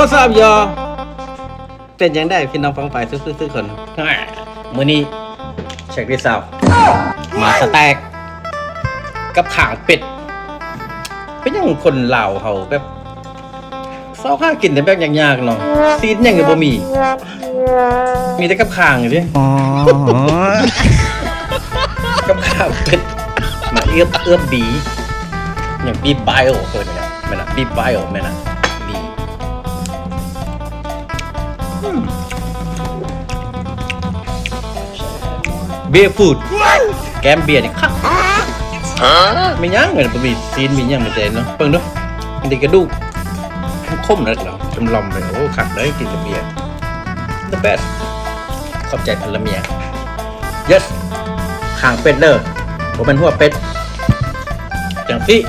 What's up, y'all? ເປັນຈັ່ງໃດພີ່ນ້ອງປ້ອງປາຍທຸກໆຄົນ? ມື້ນີ້ເຊັກທີຊາວ ມາສະແຕັກກັບຂ້າງເປັດ. ເປັນຫຍັງຄົນລາວເຮົາແບບຊອກຫາກິນແຕ່ແບບຍາກໆເນາະ, ຊີ້ນຫຍັງກໍບໍ່ມີ ມີແຕ່ກັບຂ້າງເດ້. ອໍ ກັບຂ້າງເປັດ ມາເອືອບ ເອືອບບີ ຫຍັງບີບາຍໂອ ເອີ້ນຫຍັງ ແມ່ນລະ ບີບາຍໂອ ແມ່ນລະ ບີ ອືມ ເບຍຟູດ ແກ້ມເບຍນີ້ຄັກ. ແມ່ນຫຍັງ ມັນບໍ່ມີຊີ້ນມີຫຍັງ ມັນຈະເນາະ. ເບິ່ງດູ ມັນໄດ້ກະດູກ ມັນຄົມນະເນາະ ຈຳລອມເລີຍ. ໂອ້ ຄັກເລີຍ ກິນກັບເບຍ the best. ຂອບໃຈພັນລະເມຍ. Yes ຂ້າງເປັດເດີ ບໍ່ແມ່ນຫົວເປັດ. ຈັ່ງຊີ້